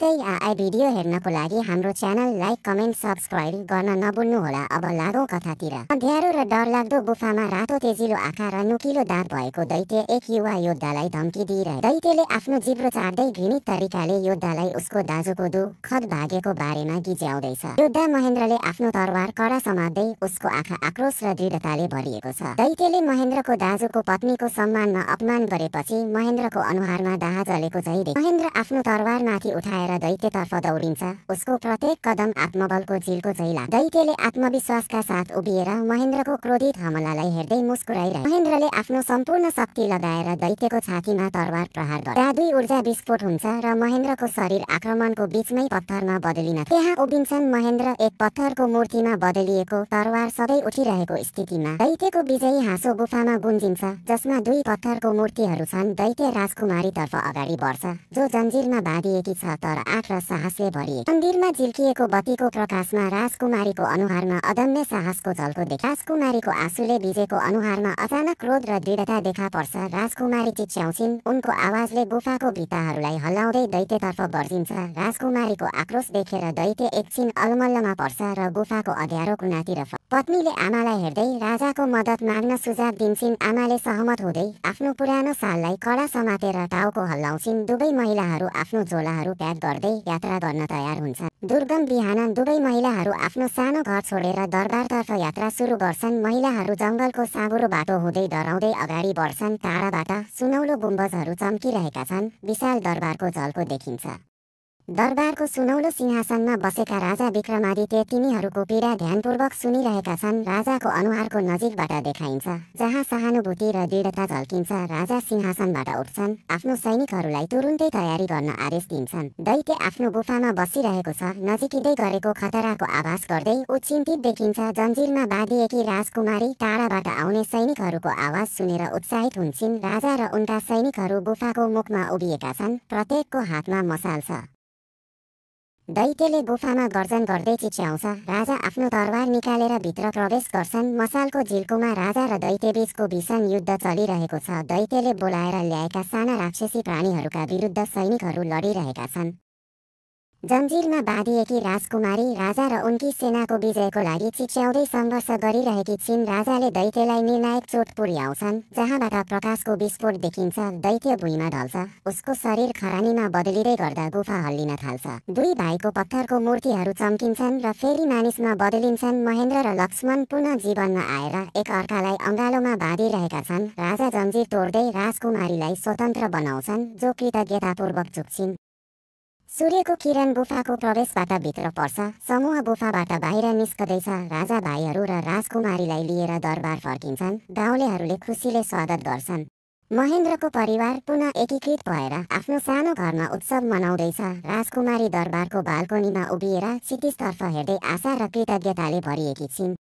यस्तै आए भिडियो हेर्नको लागि हाम्रो च्यानल लाइक कमेन्ट सब्स्क्राइब गर्न नभुल्नुहोला। अब लागौं कथातिर। अँध्यारो र डरलाग्दो गुफामा रातो तेजिलो आँखा र नुकिलो दाँत भएको दैत्य एक युवा योद्धालाई धम्की दिइरहे। दैत्यले आफ्नो जिब्रो चाट्दै घृणित तरिकाले योद्धालाई उसको दाजुको दुःखद भाग्यको बारेमा गिज्याउँदैछ। योद्धा महेन्द्रले आफ्नो तरवार कडा समात्दै उसको आँखा आक्रोश र दृढताले भरिएको छ। दैत्यले महेन्द्रको दाजुको पत्नीको सम्मानमा अपमान गरेपछि महेन्द्रको अनुहारमा दाहा जलेको झै देखिन्छ। महेन्द्र आफ्नो तरवारमाथि उठाएर दैत्यतर्फ दौडिन्छ। उसको प्रत्येक कदम आत्मबलको झिल्को झै लाग्छ। दैत्यले आत्मविश्वासका साथ उभिएर महेन्द्रको क्रोधित हमलालाई हेर्दै मुस्कुराइरहे। महेन्द्रले आफ्नो सम्पूर्ण शक्ति लगाएर दैत्यको छातीमा तरवार प्रहार गर्छ। त्यहाँ दुई ऊर्जा विस्फोट हुन्छ र महेन्द्रको शरीर आक्रमणको बीचमै पत्थरमा बदलिन थाल्छ। त्यहाँ उभिन्छन् महेन्द्र एक पत्थरको मूर्तिमा बदलिएको, तरवार सधैँ उठिरहेको स्थितिमा। दैत्यको विजयी हाँसो गुफामा गुन्जिन्छ, जसमा दुई पत्थरको मूर्तिहरू छन्। दैत्य राजकुमारीतर्फ अगाडि बढ्छ, जो जन्जिरमा बाँधिएकी छ तर आँट र साहसले भरिएको। मन्दिरमा झिल्किएको बत्तीको प्रकाशमा राजकुमारीको अनुहारमा अदम्य साहसको झल्को देखिन्छ। राजकुमारीको आँसुले भिजेको अनुहारमा अचानक क्रोध र दृढता देखा पर्छ। राजकुमारी चिच्याउँछिन्। उनको आवाजले गुफाको भित्ताहरूलाई हल्लाउँदै दैत्यतर्फ बर्सिन्छ। राजकुमारीको आक्रोश देखेर दैत्य एकछिन अलमल्लमा पर्छ र गुफाको अँध्यारो कुनातिर फर्कन्छ। पत्नीले आमालाई हेर्दै राजाको मद्दत माग्न सुझाव दिन्छिन्। आमाले सहमत हुँदै आफ्नो पुरानो साललाई कडा समातेर टाउको हल्लाउँछिन्। दुवै महिलाहरू आफ्नो झोलाहरू प्याक गर्दै यात्रा गर्न तयार हुन्छन्। दुर्गम बिहान दुवै महिलाहरू आफ्नो सानो घर छोडेर दरबारतर्फ यात्रा सुरु गर्छन्। महिलाहरू जंगलको साँघुरो बाटो हुँदै डराउँदै अगाडि बढ्छन्। टाढाबाट सुनौलो गुम्बजहरू चम्किरहेका छन्। विशाल दरबारको झल्को देखिन्छ। दरबारको सुनौलो सिंहासनमा बसेका राजा विक्रमादित्य तिनीहरूको पीडा ध्यानपूर्वक सुनिरहेका छन्। राजाको अनुहारको नजिकबाट देखाइन्छ, जहाँ सहानुभूति र दृढता झल्किन्छ। राजा सिंहासनबाट उठ्छन्, आफ्नो सैनिकहरूलाई तुरुन्तै तयारी गर्न आदेश दिन्छन्। दैत्य आफ्नो गुफामा बसिरहेको छ, नजिकिँदै गरेको खतराको आभास गर्दै ऊ चिन्तित देखिन्छ। जन्जिरमा बाँधिएकी राजकुमारी टाढाबाट आउने सैनिकहरूको आवाज सुनेर उत्साहित हुन्छन्। राजा र उनका सैनिकहरू गुफाको मुखमा उभिएका छन्, प्रत्येकको हातमा मशाल छ। दैत्यले गुफामा गर्जन गर्दै चिच्याउँछ। राजा आफ्नो तरवार निकालेर भित्र प्रवेश गर्छन्। मशालको झिल्कोमा राजा र दैत्यबीचको भीषण युद्ध चलिरहेको छ। दैत्यले बोलाएर ल्याएका साना राक्षसी प्राणीहरूका विरुद्ध सैनिकहरू लडिरहेका छन्। जन्जिरमा बाँधिएकी राजकुमारी राजा र उनकी सेनाको विजयको लागि चिच्याउँदै सङ्घर्ष गरिरहेकी छिन्। राजाले दैत्यलाई निर्णायक चोट पुर्याउँछन्, जहाँबाट प्रकाशको विस्फोट देखिन्छ। दैत्य भुइँमा ढल्छ, उसको शरीर खरानीमा बदलिँदै गर्दा गुफा हल्लिन थाल्छ। दुई भाइको पत्थरको मूर्तिहरू चम्किन्छन् र फेरि मानिसमा बदलिन्छन्। महेन्द्र र लक्ष्मण पुनः जीवनमा आएर एक अर्कालाई अँगालोमा बाँधिरहेका छन्। राजा जन्जिर तोड्दै राजकुमारीलाई स्वतन्त्र बनाउँछन्, जो कृतज्ञतापूर्वक झुक्छिन्। सूर्यको किरण गुफाको प्रवेशबाट भित्र पर्छ। समूह गुफाबाट बाहिर निस्कदैछ। राजा भाइहरू र राजकुमारीलाई लिएर दरबार फर्किन्छन्। गाउँलेहरूले खुसीले स्वागत गर्छन्। महेन्द्रको परिवार पुनः एकीकृत भएर आफ्नो सानो घरमा उत्सव मनाउँदैछ। राजकुमारी दरबारको बाल्कोनीमा उभिएर क्षितिजतर्फ हेर्दै आशा र कृतज्ञताले भरिएकी छिन्।